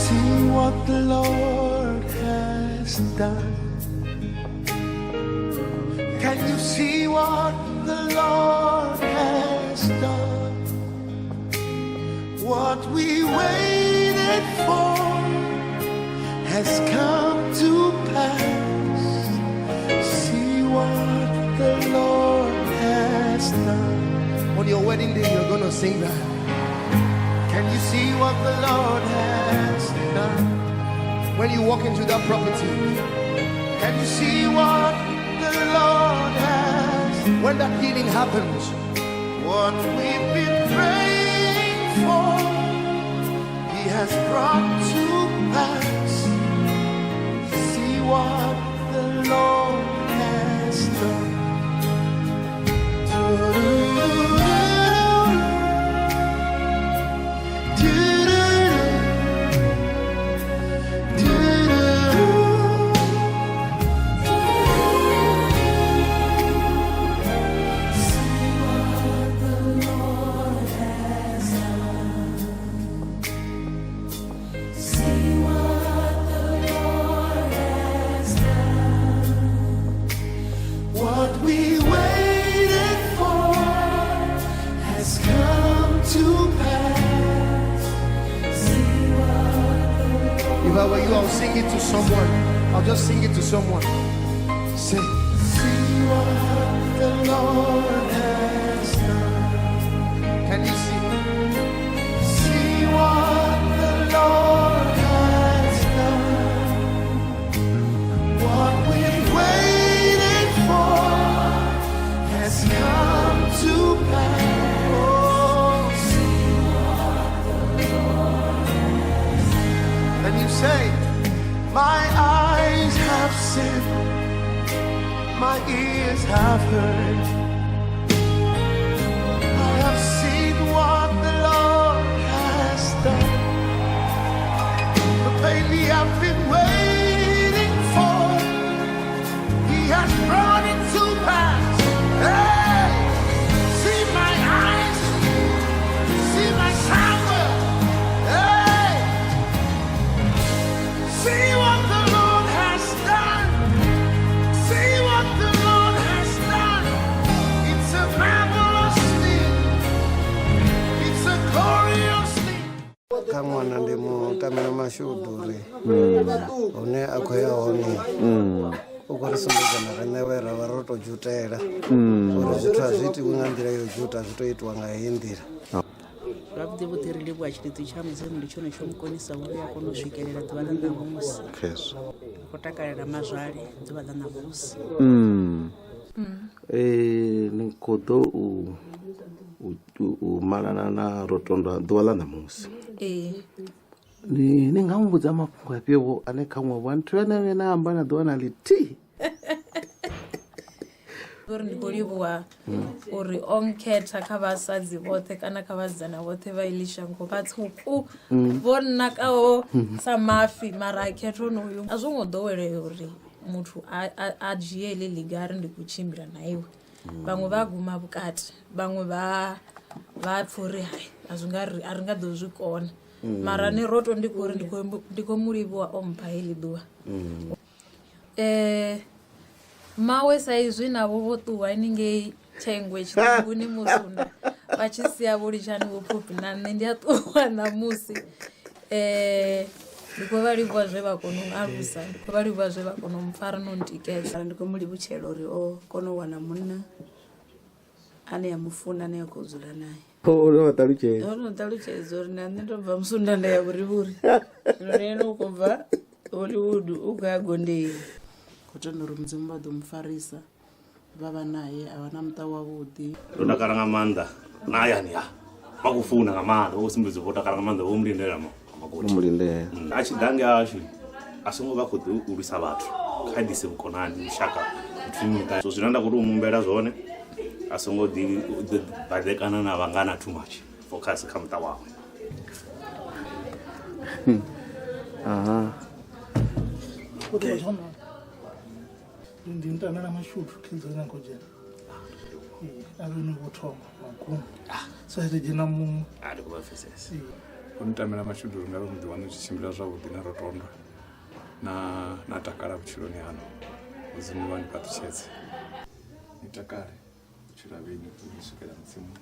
See what the Lord has done. Can you see what the Lord has done? What we waited for has come to pass. See what the Lord has done. On your wedding day, you're going to sing that. Can you see what the Lord has done? When you walk into that property, Can you see what the Lord has? When that healing happens, What we've been praying for, He has brought to pass. See what the Lord has done. Do-do-do-do. Do-do-do. Do-do-do. See what the Lord has done. See what the Lord has done. What we waited for has come to pass. See what the Lord If I were you, I'll sing it to someone. I'll just sing it to someone. Say, See what the Lord has done. Can you see? See what the Lord has done. What we waited for has come to pass. Oh, see what the Lord has done. Then you say, My eyes have seen, my ears have heard. I have seen what the Lord has done. The baby I've been waiting for, He has brought it to pass. Hey, see my eyes, see my Samuel. Hey, see what the Lord has done. See what the Lord has done. It's a marvelous thing. It's a glorious thing. Kha ṅwana ndi mu tamela mashudu uri hune a khou ya hone u khou ri sumbedza na riṋe vhe ra vha ro tou dzhutela uri zwithu a zwi itiwi nga nḓila yo dzhuta, zwi tou itiwa nga heyi nḓila. Zwavhuḓi vhuḓi ri livhuwa tshilidzi tsha Mudzimu, ndi tshone tsho mukonisa uri a kone u swikelela ḓuvha ḽa ṋamusi. Khezwo. Ri khou takalela mazwale ḓuvha ḽa ṋamusi. Ni khou ḓo u malana na Rotondwa ḓuvha ḽa ṋamusi. Ee. Ni nga muvhudza mafhungo afhio ane kha ṅwe vha nthu ane vhe na amba na ḓuvha na ḽithihi? Uri ndi khou livhuwa uri o nkhetha kha vhasadzi vhoṱhe kana kha vhasidzana vhoṱhe vha iḽi shango vhatswuku vho nakaho sa mafhi, mara a khetha onoyu. A zwo ngo ḓowelea uri muthu a dzhie heḽi ḽiga a ri ndi khou tshimbila na iwe. Vhaṅwe vha guma vhukati, vhaṅwe vha pfha uri hai, a zwi nga ri a ri nga ḓo zwi kona, mara ni roto ndi khou ri ndi khou mu livhuwa o mpha heḽi ḓuvha. Mawe sa izwi navho vho ṱuwa haningei Thengwe tshiṱanguni musunda vha tshi sia vho litshani vhuphuphi, na nṋe ndi a ṱuwa ṋamusi. Ndi khou vha livhuwa zwe vha kona u alusa, ndi khou vha livhuwa zwe vha kona u mpfara no ntikedza. Ndi khou mu livhutshela uri o kona u wana munna ane a mufuna, ane a khou dzula naye. O no vha ṱalutshedza? O no ṱalutshedza uri na nṋe ndo bva musunda nda ya vhurivhuri, zwino na ene u khou bva Hollywood u khou ya Gondeni. Khou tenda uri Mudzimu vha ḓo mu farisa, vha vha naye, a vha na muṱa wavhuḓi. Ndo takala nga maanḓa na hayani ha vha khou founa nga maanḓa, vha khou sumbedza vho takala nga maanḓa, vho mu lindela makoti. Vho mu lindela. A tshi ḓa nge ashu A songo vha khou ḓi u lwisa vhathu, kha ḓise vhukonani, vhushaka between miṱa. So zwine nda khou tou muhumbela zwone, a songo ḓi baḓekana na vhangana too much, focus kha muṱa wawe. Aha. Ndi ntamela mashudu khidzo ine khou dzhena. A vhe ni vho thoma magumo. Sa ri dzhena muṅwe. A ndi khou vha pfesesa. U ntamela mashudu uri ngavhe muḓi waṋu u tshi tshimbila zwavhuḓi na rotondwa na na takala vhutshiloni haṋu. Mudzimu vha ni fhaṱutshedze. Ni takale vhutshilo ha vhenyu u swikela Mudzimu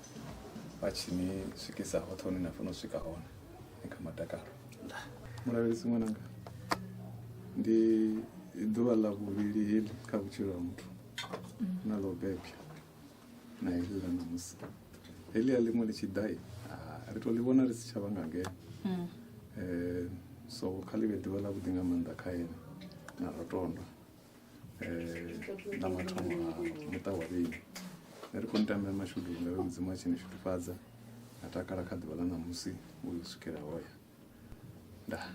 vha tshi ni swikisa hoṱhe hune na fanela u swika hone ni kha madakalo. Mulavhelesi ṅwananga, ndi ḓuvha ḽa vhuvhili heḽi kha vhutshilo ha muthu na ḽo bebya na heḽi ḽa ṋamusi. Heḽi a ḽiṅwe ḽi tshi ḓa ri to ḽi vhona ri si tsha vha nga ngeno. So kha ḽi vhe ḓuvha ḽa vhuḓi nga maanḓa kha ene na rotondwa na mathomo a muṱa wa vheiwe. Ri khou nitamela mashudu ngavhe Mudzimu a tshi ni shudufhadza na takala kha ḓuvha ḽa ṋamusi u swikela hoya. Ndaa.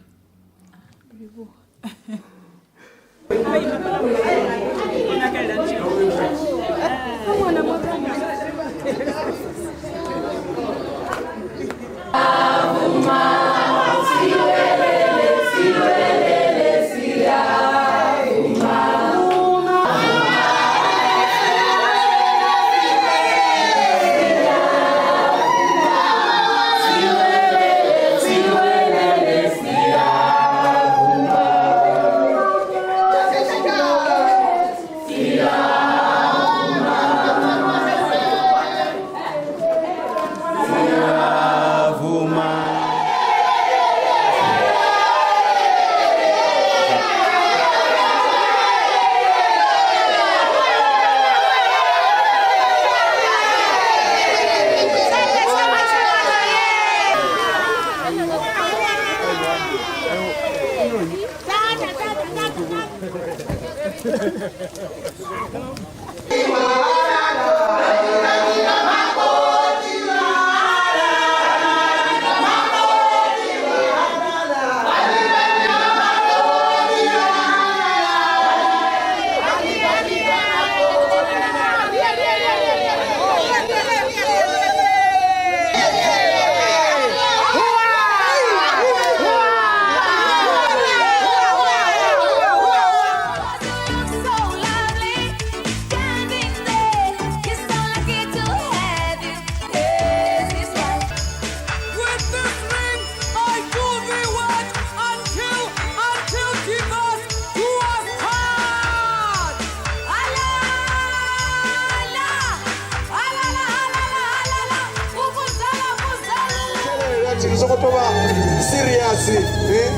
Serious, eh?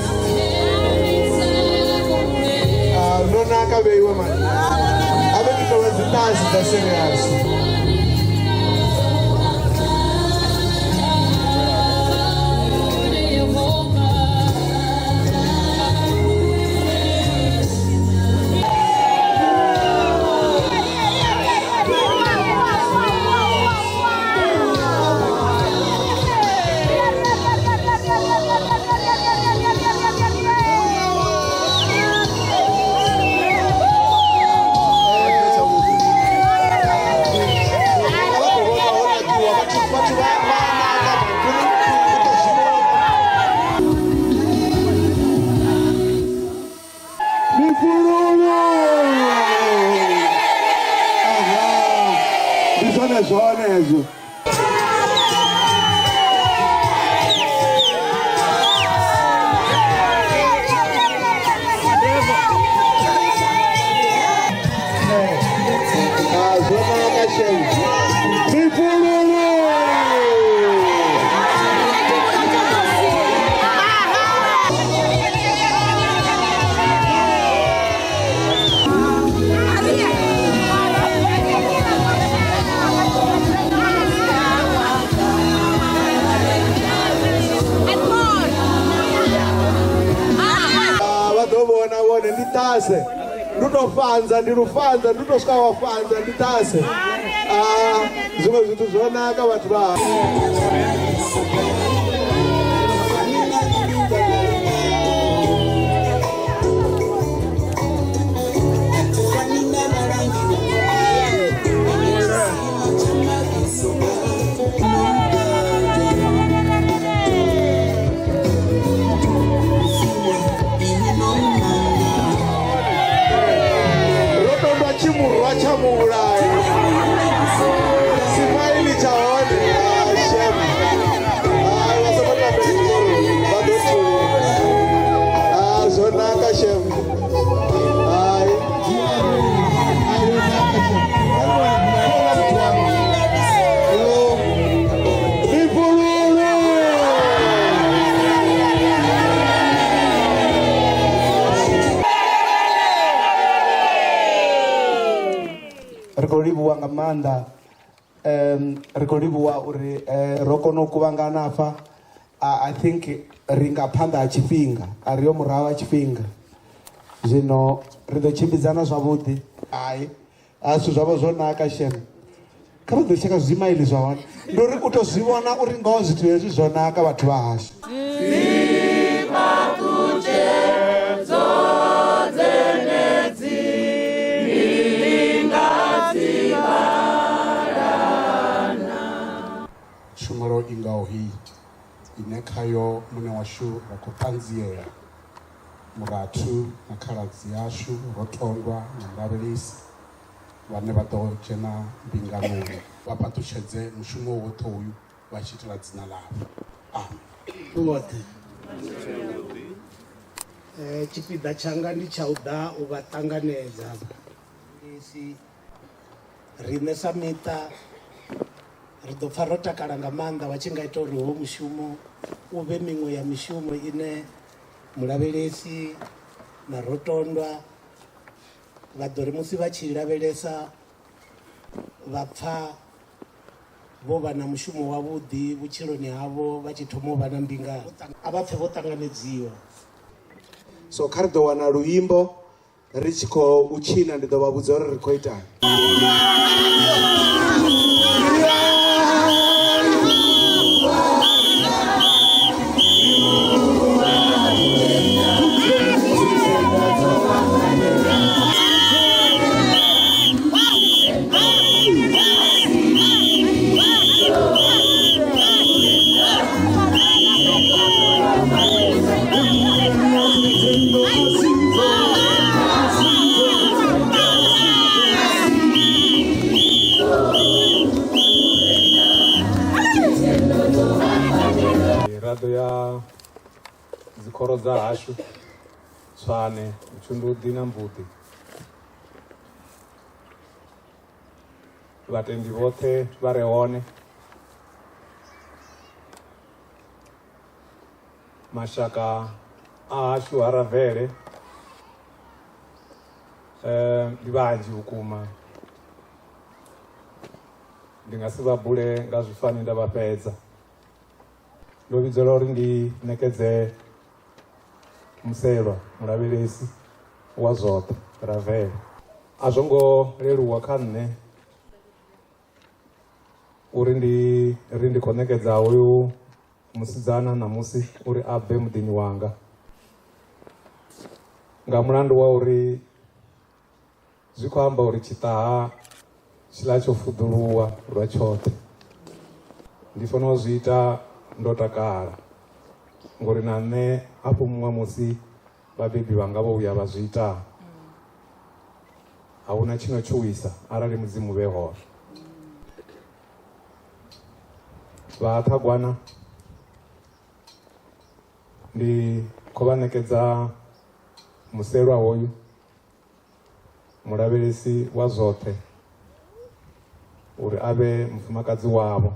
Ndo naka vheiwe mani. A vhe ndi tovha dzi ṱasi dza serious. Ndi zwone zwone hezwo. Zwo naka shame. Mifhululu. Vha ḓo vhona vhone ndi ṱase. Ndi to fhanza, ndi lufanza, ndi to swika wa fhanza, ndi ṱase. Zwiṅwe zwithu zwo naka vhathu vha. Ri khou livhuwa nga maanḓa, ri khou livhuwa uri ro kona u kuvhangana hafha. I think ri nga phanḓa ha tshifhinga, a ri yo murahu ha tshifhinga, zwino ri ḓo tshimbidzana zwavhuḓi. Hai, a zwithu zwavho zwo naka shem, kha vha ḓo tsheka zwimaili zwa hone, ndi uri u to zwi vhona uri ngoho zwithu hezwi zwo naka vhathu vha hashu. Tshumelo i ngaho heyi ine khayo muṋe washu ra khou ṱanziela murathu na khaladzi yashu Rotondwa na mulavhelesi vhane vha ḓo dzhena mbinganoni, vha fhaṱutshedze mushumo woṱhe uyu vha tshi itela dzina ḽavho. Amen. Vhoṱhe tshipiḓa tshanga ndi tsha u ḓa u vha ṱanganedza. Si riṋe sa miṱa ri ḓo pfa ro takala nga maanḓa vha tshi nga ita uri ho mushumo u vhe miṅwe ya mishumo ine mulavhelesi na Rotondwa vha ḓo ri musi vha tshi lavhelesa vha pfa vho vha na mushumo wavhuḓi vhutshiloni havho vha tshi thoma u vha na mbingano, a vha pfe vho ṱanganedziwa. So kha ri ḓo wana luimbo ri tshi khou tshina, ndi ḓo vha vhudza uri ri khou itani. Miraḓo ya dzikhoro dza hashu Tswane, Mutshunduḓi na Mbuḓi, vhatendi vhoṱhe vha re hone, mashaka a hashu ha Ravele, ndi vhanzhi vhukuma, ndi nga si vha bule nga zwifani nda vha fhedza. Ndo vhidzelwa uri ndi ṋekedze muselwa mulavhelesi wa zwoṱhe Ravele. A zwo ngo leluwa kha nṋe uri ndi ri ndi khou ṋekedza hoyu musidzana ṋamusi uri a bve muḓini wanga, nga mulandu wa uri zwi khou amba uri tshiṱaha tshiḽa tsho fuḓuluwa lwa tshoṱhe. Ndi fanela u zwi ita ndo takala, ngori na nṋe hafho muṅwe musi vhabebi vhanga vho vhuya vha zwi ita, a huna tshino tshuwisa arali Mudzimu vhe hone. Vha Thagwana ndi khou vha ṋekedza muselwa hoyu mulavhelesi wa zwoṱhe uri a vhe mufumakadzi wavho.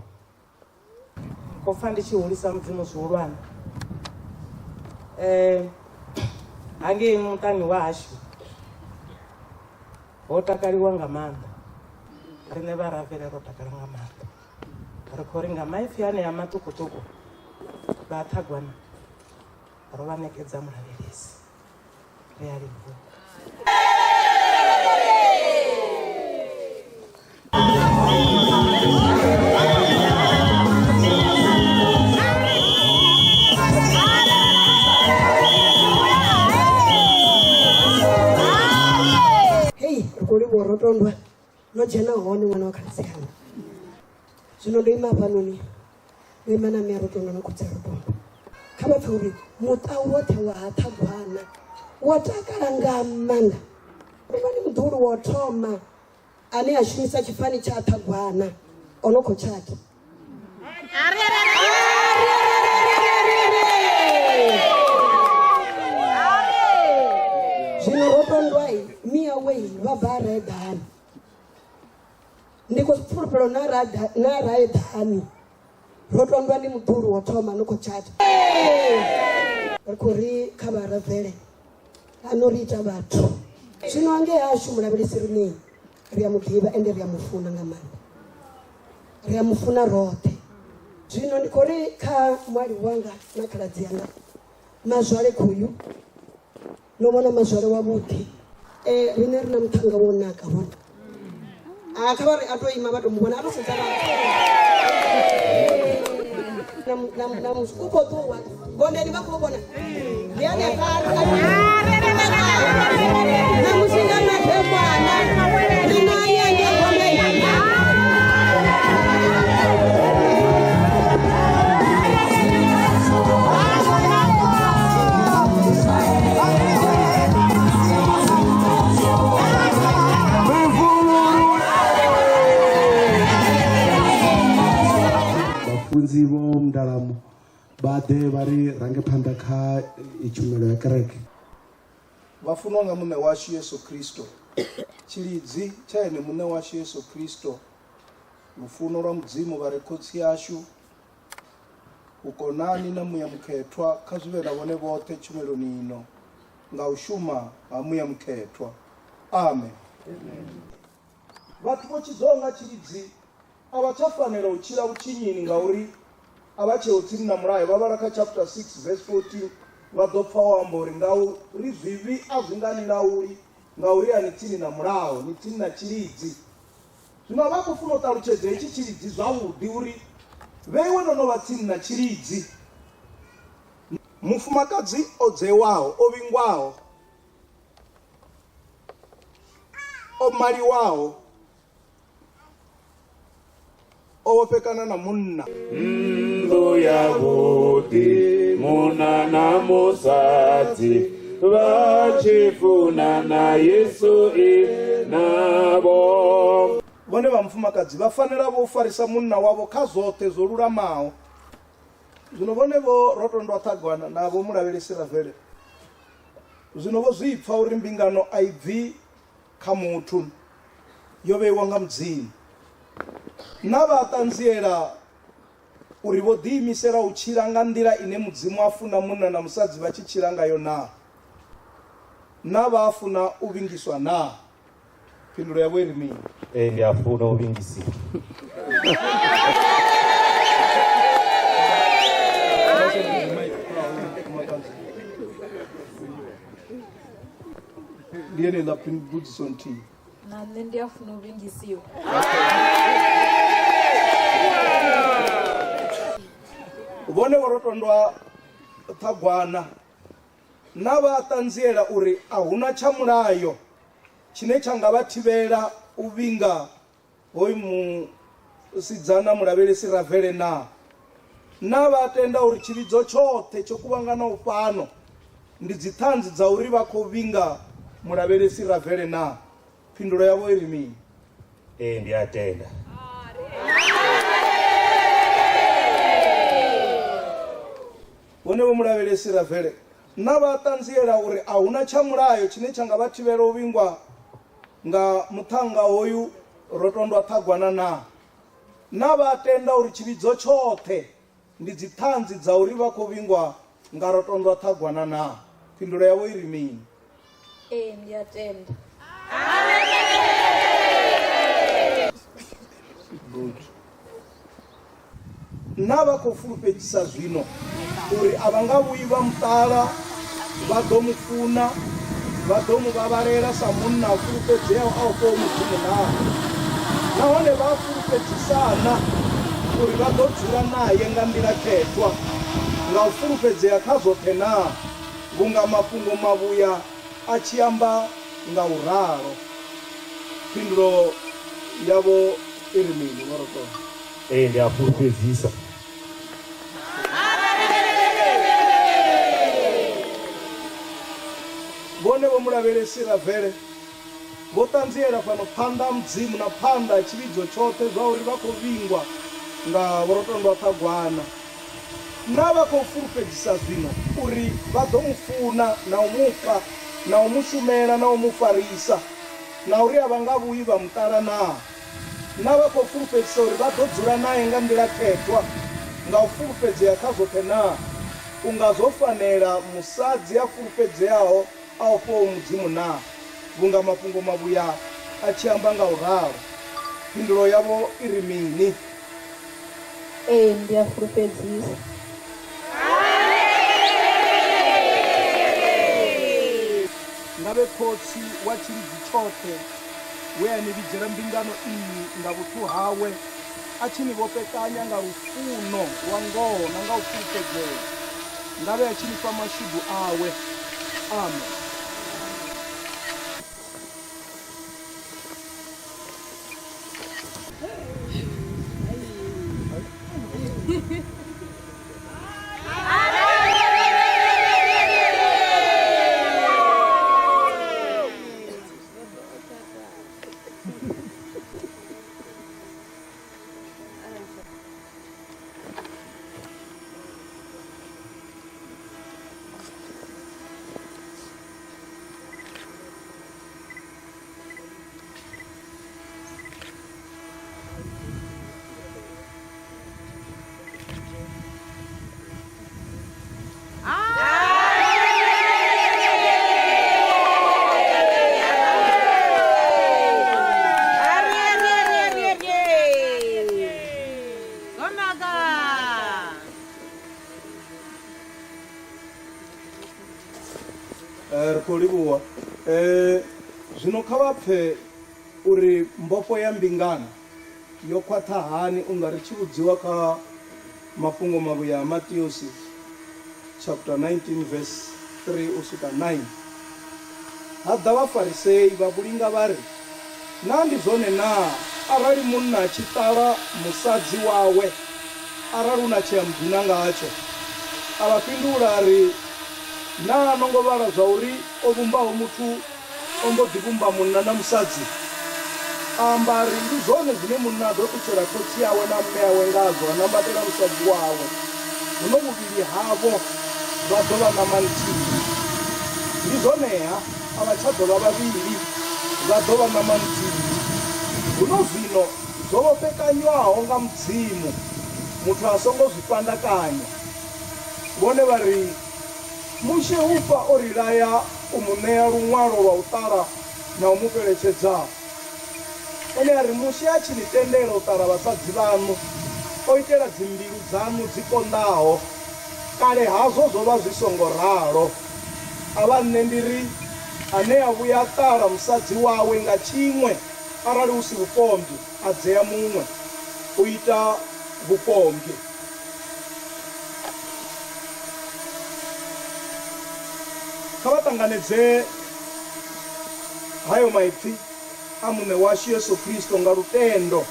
Khou pfa ndi tshi hulisa Mudzimu zwihulwane. Hangei muṱani wa hashu ho takaliwa nga maanḓa, riṋe vha Ravele ro takala nga maanḓa. Ri khou ri nga maipfi anea maṱukuṱuku vha Thagwana ro vha ṋekedza mulavhelesi. Ri a livhuwa. Hei, ri khou livhuwa Rotondwa, no dzhena hone ṅwana wa khaladzi yanga. Zwino ndo ima hafhanoni, ndo ima na mme a Rotondwa na khotsi a Rotondwa. Kha vha pfe uri muṱa woṱhe wa ha Thagwana wo takala nga maanḓa. Rotondwa ndi muḓuhulu wa u thoma ane a shumisa tshifani tsha Thagwana o no khou tshata. Zwino Rotondwa miawe vha bva Reḓani. Ndi khou fulufhelo na Raeḓani. Rotondwa ndi muḓuhulu wa thoma no khou tshata. Ri khou ri kha vha Ravele ano ri ita vhathu. Zwino hangei hashu mulavhelesi riṋe. Ri a mu ḓivha ende ri a mu funa nga maanḓa. Ri a mu funa roṱhe. Zwino ndi khou ri kha muali wanga na khaladzi yanga mazwale khuyu no vhona mazwale wavhuḓi eh riṋe ri na muṱhannga wo naka vhona a kha vha ri a to ima vha to mu vhona a to sedza vhathu na na u khou ṱuwa gondeni vha khou vhona ndi hanefha na musi nga madekwana ri naye angei gondeni. Vhafunzi vho Mndalamo vha ḓe vha ri range phanḓa kha tshumelo ya kereke. Vha funwa nga Muṋe washu Yesu Kristo, tshilidzi tsha ene Muṋe washu Yesu Kristo, lufuno lwa Mudzimu vha re Khotsi ashu, vhukonani na Muya Mukhethwa kha zwi vhe na vhone vhoṱhe tshumeloni ino nga u shuma ha Muya Mukhethwa. Amen. Vhathu vho tshidzwaho nga tshilidzi a vha tsha fanela u tshila vhutshinyini ngauri a vha tsheho tsini na mulayo. Vha vhala kha chapter 6 verse 14 vha ḓo pfa o amba uri ngauri zwivhi a zwi nga ni lauli ngauri a ni tsini na mulayo, ni tsini na tshilidzi. Zwino vha khou funa u ṱalutshedza hetshi tshilidzi zwavhuḓi uri vheiwe no no vha tsini na tshilidzi. Mufumakadzi o dzewaho, o vhingwaho, o maliwaho, o vhofhekana na munna. Nnḓu ya vhuḓi munna na musadzi vha tshi funana Yesu i navho. Vhone vha mufumakadzi vha fanela vho u farisa munna wavho kha zwoṱhe zwo lulamaho. Zwino vhone vho Rotondwa Ṱhagwana na vho Mulavhelesi Ravele zwino vho zwi pfa uri mbingano a i bvi kha muthu, yo vheiwa nga Mudzimu. Na vha ṱanziela uri vho ḓiimisela u tshila nga nḓila ine Mudzimu a funa munna na musadzi vha tshi tshila ngayo naa? Na vha a funa u vhingiswa naa? Phindulo yavho i ri mini? Ee, ndi a funa u vhingisiwa. Ndi yeneiḽa mbudziso nthihi. Na nṋe ndi a funa u vhingisiwa. Vhone vho Rotondwa Ṱhagwana na vha ṱanziela uri a huna tsha mulayo tshine tsha nga vha thivhela u vhinga hoyu musidzana mulavhelesi Ravele naa? Na vha tenda uri tshivhidzo tshoṱhe tsho kuvhanganaho fhano ndi dziṱhanzi dza uri vha khou vhinga mulavhelesi Ravele naa? Phindulo yavho i ri mini? Ee, ndi a tenda. Vhone vho mulavhelesi Ravele na vha ṱanziela uri a huna tsha mulayo tshine tsha nga vha thivhela u vhingwa nga muṱhannga hoyu Rotondwa Ṱhagwana naa? Na vha tenda uri tshivhidzo tshoṱhe ndi dziṱhanzi dza uri vha khou vhingwa nga Rotondwa Ṱhagwana naa? Phindulo yavho i ri mini? Ee, ndi a tenda. Good. Na vha khou fulufhedzisa zwino uri a vha nga vhuyi vha mu ṱala, vha ḓo mu funa, vha ḓo mu vhavhalela sa munna a fulufhedzeaho a ofhaho Mudzimu naa? Nahone vha a fulufhedzisana uri vha ḓo dzula nae nga nḓila khethwa, nga u fulufhedzea kha zwoṱhe naa? Vhunga mafhungo mavhuya a tshi amba nga u ralo. Phindulo yavho i ri mini, Vho Rotolo? Ee, ndi a fhulufhedzisa. Vhone Vho Mulavhelesi Ravele vho ṱanziela fhano phanḓa ha Mudzimu na phanḓa ha tshivhidzo tshoṱhe zwauri vha khou vhingwa nga Vho Rotondwa Ṱhagwana. Na vha khou fulufhedzisa zwino uri vha ḓo mu funa na u mu pfa na u mu shumela na u mu farisa na uri a vha nga vhuyi vha mu ṱala naa? Na vha khou fulufhedzisa uri vha ḓo dzula nae nga nḓila khethwa, nga u fulufhedzea kha zwoṱhe naa? Unga zwo fanela musadzi a fulufhedzeaho a ofhaho Mudzimu naa? Vhunga mafhungo mavhuya a tshi amba nga u ralo. Phindulo yavho i ri mini? Ee, ndi a fulufhedzisa. Ngavhe Khotsi wa tshilidzi tshoṱhe, we a ni vhidzela mbingano iyi nga vhuthu hawe, a tshi ni vhofhekanya nga lufuno lwa ngoho na nga u fulufhedzea, ngavhe a tshi ni fha mashudu awe. Amen. Ri khou livhuwa. Zwino kha vha pfe uri mbofho ya mbingano yo khwaṱha hani unga ri tshi vhudziwa kha mafhungo mavhuya a Matiosi chapter 19 verse 3 u swika 9. Ha ḓa Vhafarisei vha vhulinga vha ri, Naa ndi zwone naa arali munna a tshi ṱala musadzi wawe arali hu na tshe a mu dina ngatsho? A vha fhindula a ri, Naa no ngo vhala zwauri o vhumbaho muthu o mbo ḓi vhumba munna na musadzi? A amba a ri, Ndi zwone zwine munna a ḓo ṱutshela khotsi awe na mme awe ngazwo a nambatela musadzi wawe, huno vhuvhili havho vha ḓo vha ṋama nthihi. Ndi zwone-ha, a vha tsha ḓo vha vhavhili, vha ḓo vha ṋama nthihi. Huno zwino zwo vhofhekanywaho nga Mudzimu, muthu a songo zwi fhandakanya. Vhone vha ri, Mushe hufha o ri laya u mu ṋea luṅwalo lwa u ṱala na u mu fheletshedza. Ene a ri, Mushe a tshi ni tendela u ṱala vhasadzi vhaṋu, o itela dzimbilu dzaṋu dzi konḓaho. Kale hazwo zwo vha zwi songo ralo. A vha nṋe ndi ri, ane a vhuya a ṱala musadzi wawe nga tshiṅwe, arali hu si vhupombwe, a dzea muṅwe, u ita vhupombwe. Kha vha ṱanganedze hayo maipfi a Muṋe washu Yesu Kristo nga lutendo,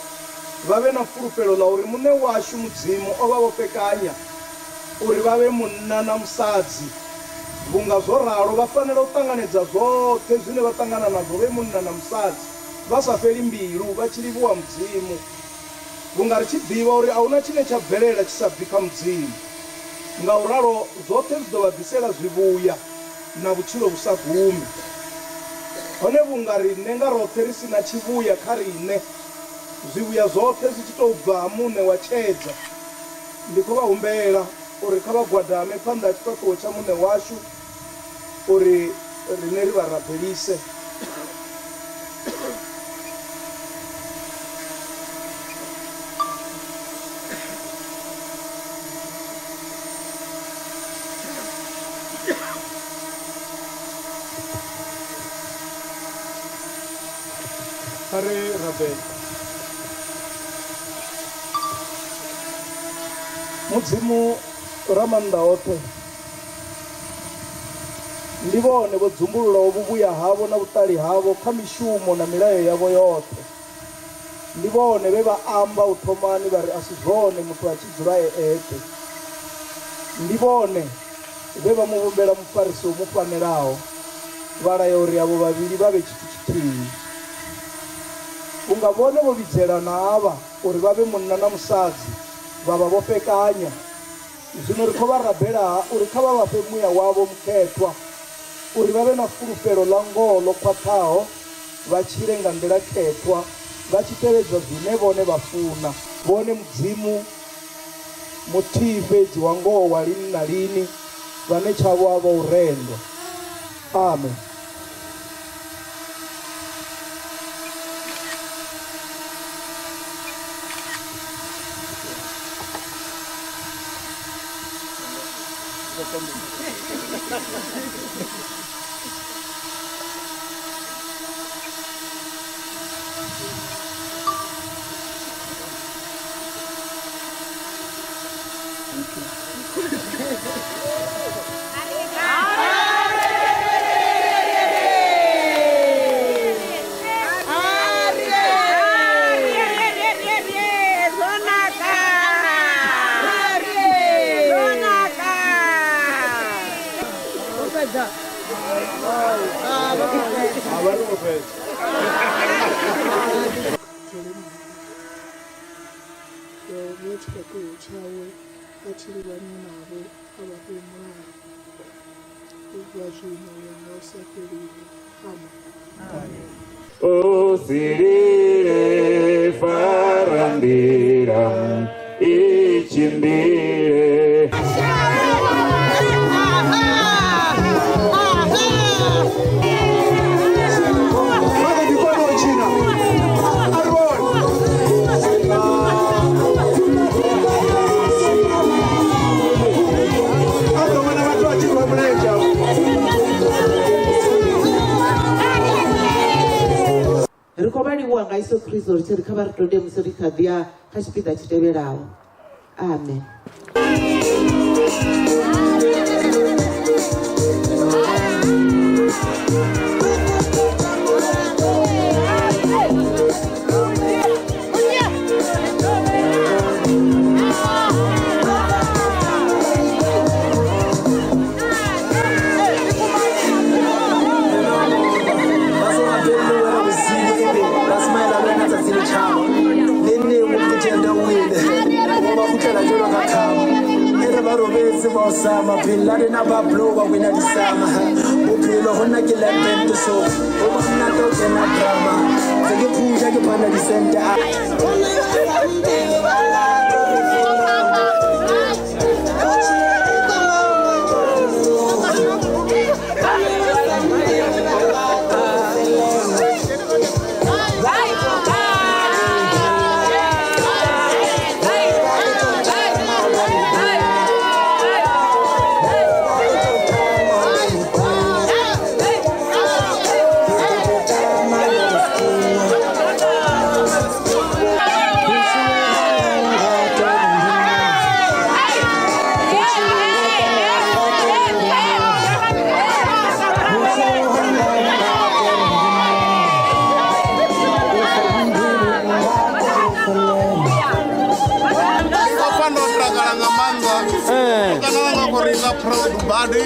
vha vhe na fulufhelo ḽa uri Muṋe washu Mudzimu o vha vhofhekanya uri vha vhe munna na musadzi. Vhunga zwo ralo, vha fanela u ṱanganedza zwoṱhe zwine vha ṱangana nazwo vhe munna na musadzi, vha sa fheli mbilu, vha tshi livhuwa Mudzimu. Vhunga ri tshi ḓivha uri a hu na tshine tsha bvelela tshi sa bvi kha Mudzimu. Ngauralo zwoṱhe zwi ḓo vha ḓisela zwivhuya na vhutshilo vhu sa gumi. Hone vhunga riṋe nga roṱhe ri si na tshivhuya kha riṋe, zwivhuya zwoṱhe zwi tshi tou bva ha Muṋe wa tshedza, ndi khou vha humbela uri kha vha gwadame phanḓa ha tshifhaṱuwo tsha Muṋe washu uri riṋe ri vha rabelise. Kha ri rabele. Mudzimu Ramaanḓaoṱhe, Ndi vhone vho dzumbululaho vhuvhuya havho na vhuṱali havho kha mishumo na milayo yavho yoṱhe. Ndi vhone vhe vha amba u thomani vha ri a si zwone muthu a tshi dzula e eṱhe. Ndi vhone vhe vha mu vhumbela mufarisi o mu fanelaho, vha laya uri avho vhavhili vha vhe tshithu tshithihi. Vhunga vhone vho vhidzelana avha uri vha vhe munna na musadzi, vha vha vhofhekanya. Zwino ri khou vha rabela uri kha vha vha fhe Muya wavho Mukhethwa uri vha vhe na fulufhelo ḽa ngoho ḽo khwaṱhaho, vha tshile nga nḓila khethwa, vha tshi tevhedza zwine vhone vha funa. Vhone Mudzimu muthihi fhedzi wa ngoho wa lini na lini, vhane tshavho ha vha u rendwa. Amen. O silile farandira ichimbile. Ri khou vha livhuwa nga Yesu Kristo ri tshi ri kha vha ri tonde musi ri kha ḓi ya kha tshipiḓa tshi tevhelaho. Amen. Osama bin Laden ba blow wa wina disama bophelo hona ke lepente so o bona to kena drama tse ke phuja ke phana disente a Badi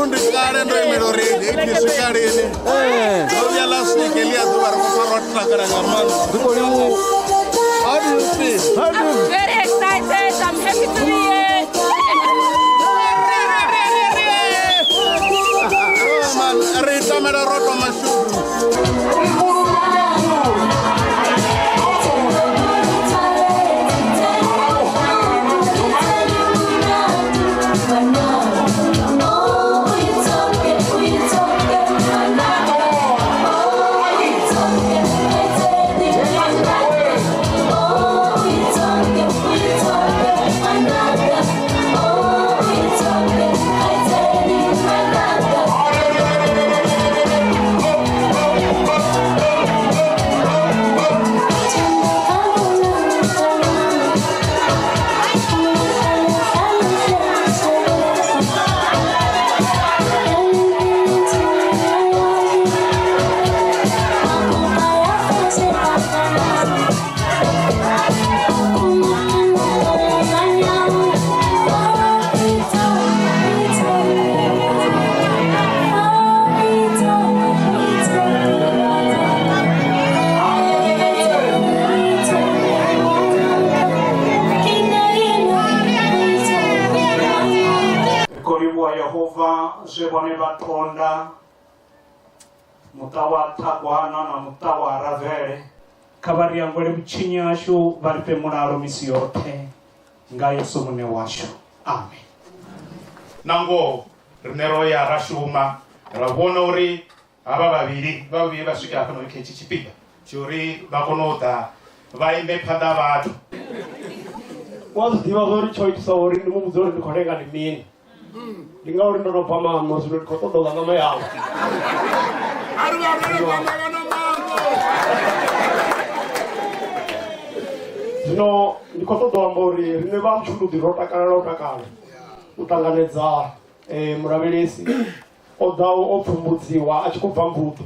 ndu kale ndo imela uri date swika lini ndo vhuya ḽa swika heḽia ḓuvha ri khou pfa ro takala nga maanḓa. How do you feel? I'm very excited. I'm happy to be here. Oh man, ri tamela ro to mashudu. Zwe vhone vha tonda muṱa wa Thagwana na muṱa wa Ravele kha vha ri hangwele vhutshinyi hashu vha ri fhe mulalo misi yoṱhe nga Yesu muṋe washu. Amen. Na ngoho riṋe ro ya ra shuma ra vhona uri havha vhavhili vha vhuye vha swika hafhanoni kha hetshi tshipiḓa tsho uri vha kone u ḓa vha imbe phanḓa vhathu. Wa zwi ḓivha zwa uri tsho itisa uri ndi mu vhudze uri ndi khou lenga ndi mini. Ndi ngauri ndo no bva maṋo, zwino ndi khou ṱoḓa u ḽa ṋama yawe. Zwino ndi khou ṱoḓa u amba uri riṋe vha Mutshuludi ro takalela u takala u ṱanganedza mulavhelesi o ḓaho o pfumbudziwa a tshi khou bva Mbuḓi.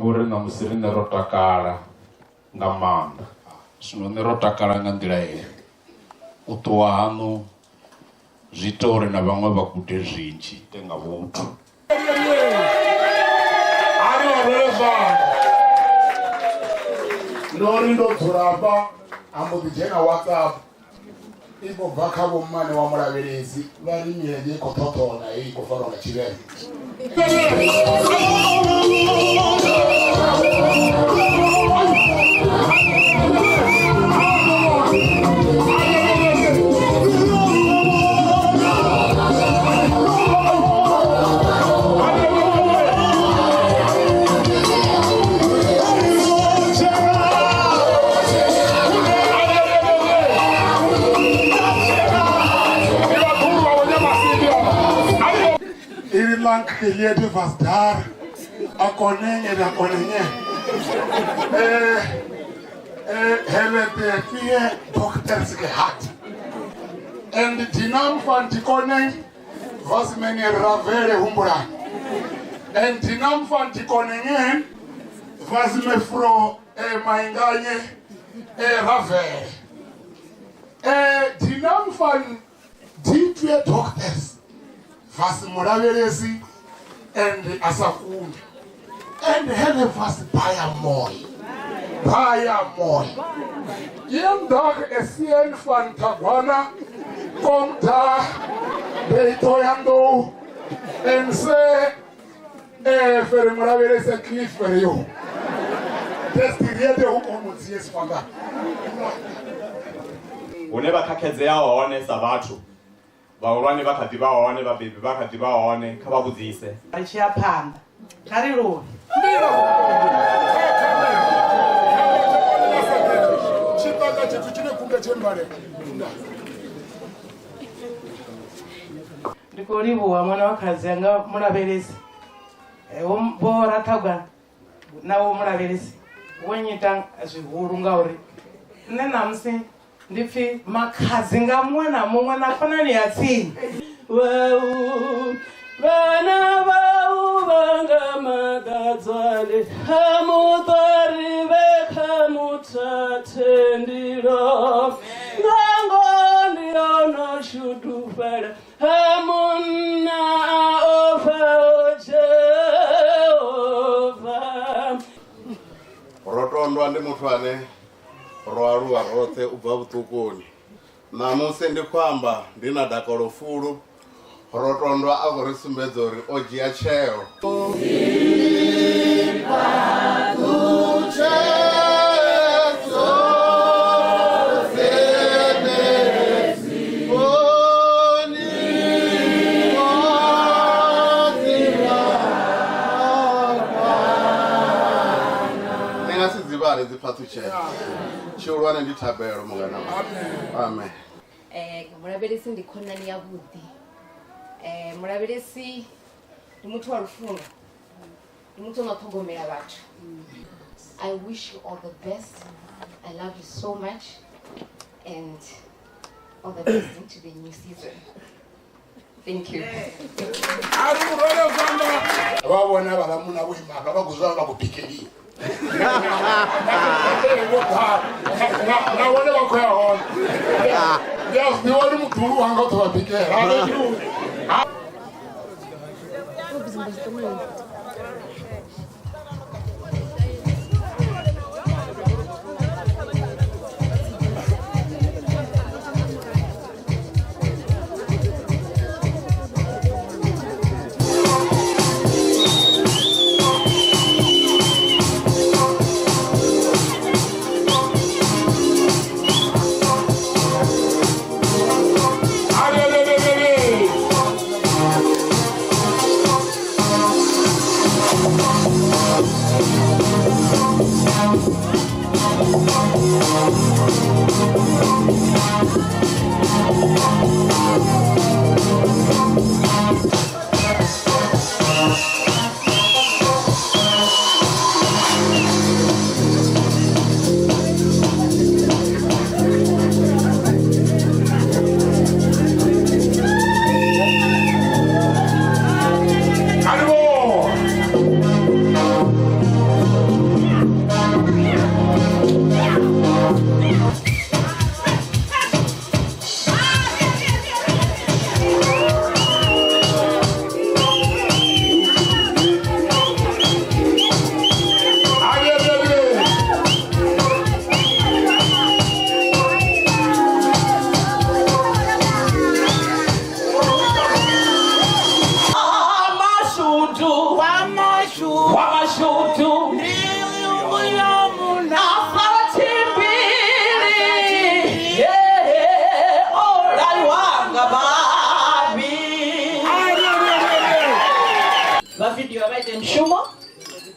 Ngori ṋamusi riṋe ro takala nga maanḓa, zwino nṋe ro takala nga nḓila heyi. U ṱuwa haṋu zwi ita uri na vhaṅwe vha gude zwinzhi nga vhuthu. Ndo ri ndo dzula hafha ha mbo ḓi dzhena WhatsApp i khou bva kha vho mmane wa mulavhelesi vha ri milenzhe i khou ṱhoṱhona heyi i khou farwa nga tshivhembe. Geleerde was daar. Akoneng en akonenge. Hebben de 2 dochters gehad. En de naam van die koning was meneer Ravele Humbura. En de naam van die koningin was mevrouw Mainganye Ravele. De naam van die 2 dochters was Mulavhelesi and Asakunda. En hele was baie mooi. Baie mooi. Een dag is een van Tagwana komt daar bij Toyando en sê vir Mulavhelesi ek lief vir jou. Dis die rede hoekom ons hier is vandag. Hune vha khakhedzea hone sa vhathu, vhahulwane vha kha ḓi vha hone, vhabebi vha kha ḓi vha hone, kha vha vhudzise. Ri tshi ya phanḓa, kha ri luvhe. Ndi khou livhuwa ṅwana wa khaladzi anga mulavhelesi, vho Rathagwana na vho mulavhelesi vho nyita zwihulu ngauri nṋe ṋamusi ndi pfi makhadzi nga muṅwe na muṅwe na khonani ya tsini. Wau vhana vhau vhanga maḓadzwane ha muṱwari vhe kha muthathe ndilo ngango ndi yo no shudufhala ha munna a ofhaho Jehova. Rotondwa ndi muthu ane ro aluwa roṱhe u bva vhuṱukuni. Ṋamusi ndi khou amba ndi na dakalo fulu. Rotondwa a khou ri sumbedza uri o dzhia tsheo. Ni nga si dzivhale dzi phaṱhutshedzo. Tshihulwane ndi thabelo mungana wanga. Amen. Mulavhelesi ndi khonani yavhuḓi. Mulavhelesi ndi muthu wa lufuno, ndi muthu ono ṱhogomela vhathu. I wish you all the best. I love you so much and all the best into the new season. Thank you. Vha vhona vhaḽa munna vho ima hafha vha khou zwa vha khou bikeliwa. Na vhone vha khou ya hone. Ndi a zwi ḓivha uri muḓulu wanga u ḓo vha bikela.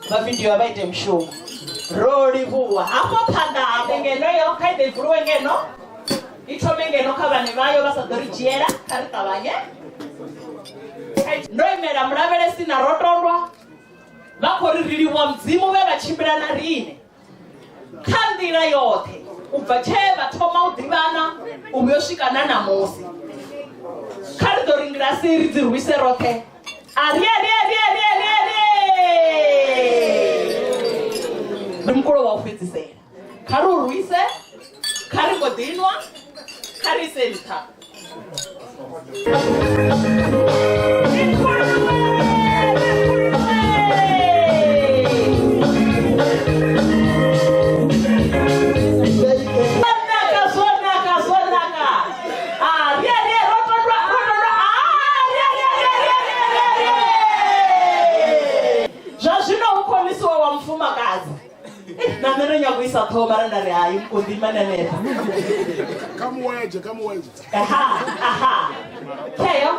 Vha video vha ite mushumo. Ro livhuwa hafho phanḓa hafho ngeno yo kha i vuliwe ngeno i thome ngeno kha vhane vhayo vha sa ḓo ri dzhiela kha ri ṱavhanye. Ndo imela mulavhelesi na Rotondwa vha khou ri ri livhuwa Mudzimu vhe vha tshimbila na riṋe kha nḓila yoṱhe u bva tshee vha thoma u ḓivhana u vhuya u swika na ṋamusi. Kha ri ḓo ri ngilasi ri dzi rwise roṱhe. Ari ari ari ari ari ari. Ndi mukulo wa u fhedzisela. Kha ri u rwise, kha ri mbo ḓi nwa, kha ri ise nṱha. Zonaka, zonaka, zonaka. Ari ari Rotondwa, Rotondwa. Ari ari ari ari ari. Zwa zwino hu khou lisiwa wa mufumakadzi. Na nṋe ndo nyaga u isa ṱhoho mara nda ri hai mukonḓi imani hanefha. Kha muwedzhe, kha muwedzhe. Aha, aha. Kheyo.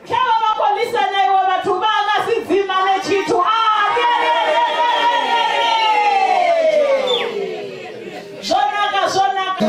Kheyo vha khou lisa na iwe vhathu vha nga si dzimane tshithu. Ari ari ari ari ari. Zwonaka, zwonaka.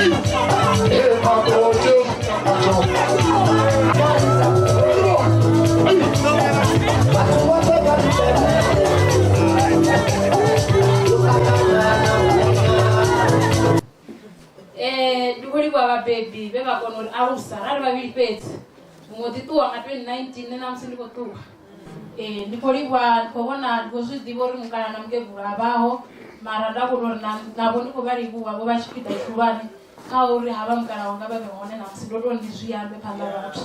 Ndi khou livhuwa vhabebi vhe vha kona uri alusa ra ri vhavhili fhedzi muṅwe ḓi ṱuwa nga 2019 nṋe namusi ndi khou ṱuwa. Ndi khou livhuwa, ndi khou vhona, ndi khou zwi ḓivha uri mukala na mukegulu a vhaho, mara nda khou tou ri navho ndi khou vha livhuwa, vho vha tshipiḓa tshihulwane kha uri havha mukala wanga vha vhe hone namusi, ndo tou ndi zwi ambe phanḓa vhathu.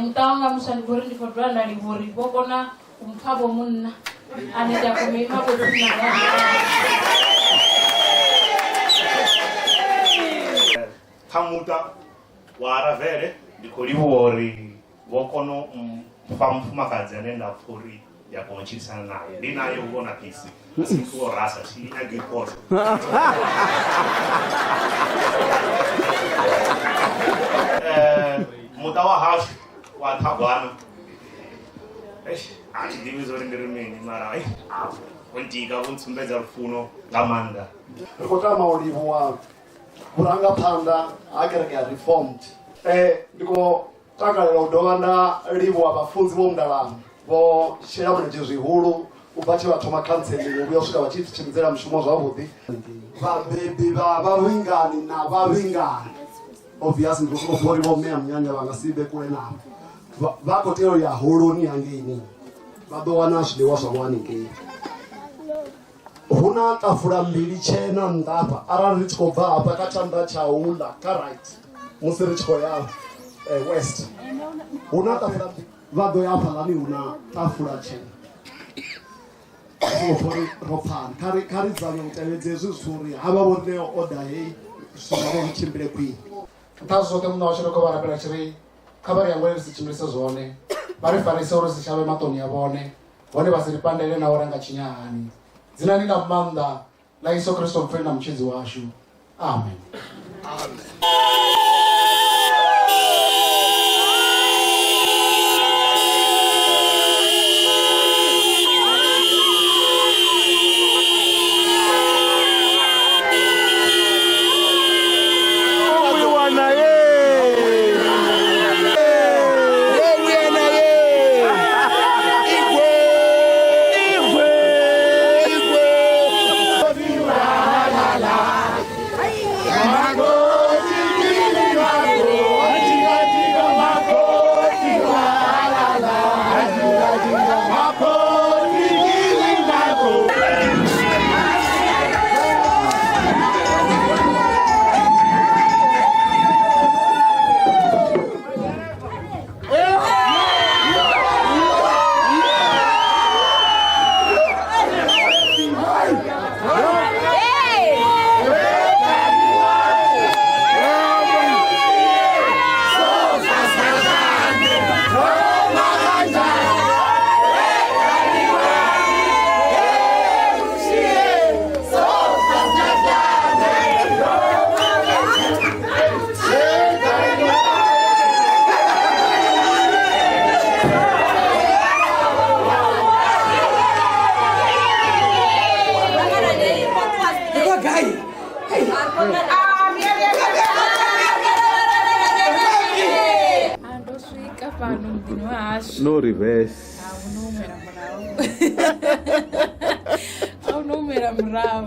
Muṱa wanga muswa ndi khou ri ndi khou dovha nda livhuwa uri vho kona u mpha vho munna ane nda kona u ima vho tsini na. Kha muṱa wa Ravele ndi khou livhuwa uri vho kona u mpha mufumakadzi ane nda pfha uri ndi a kona u tshilisana naye, ndi naye u vhona bisi asi muthu wo rasa thi nyagi phosho. Muṱa wa hashu wa Ṱhagwana, a thi ḓivhi zwa uri ndi ri mini, mara vho ntika, vho ntsumbedza lufuno nga maanḓa. Ri khou tama u livhuwa vhurangaphanḓa ha kereke ya Reformed. Ndi khou takalela u dovha nda livhuwa vhafunzi vho Mundalamo, vho shela mulenzhe zwihulu u bva tshe vha thoma counseling u vhuya u swika vha tshi tshimbidzela mushumo zwavhuḓi. Vhabebi vha vhavhingani na vhavhingani, obvious ndi khou sokou pfha uri vho mme a munyanya vha nga si vhe kule navho, vha khou tea u ya holoni hangeini, vha ḓo wana zwiḽiwa zwavho haningei. Hu na ṱafula mbili tshena nnḓa hafha, arali ri tshi khou bva hafha kha tshanḓa tsha uḽa kha right musi ri tshi khou ya west, hu na ṱafula mbili, vha ḓo ya hafhaḽani hu na ṱafula tshena. Ri ro pfana, kha ri zame u tevhedza hezwi zwithu uri havha vho ri ṋea order heyi, zwithu zwavho zwi tshimbile khwine. Nṱha zwoṱhe muṋe washu ri khou vha rabela tshi ri kha vha ri hangwele ri si tshimbilise zwone, vha ri farise uri si shavhe maṱoni a vhone, hone vha si ri pandele na uri nga tshinya hani. Dzinani ḽa maanḓa ḽa Yesu Kristo mupfeli na mutshidzi washu. Amen. Amen. No reverse. A hu no humela murahu.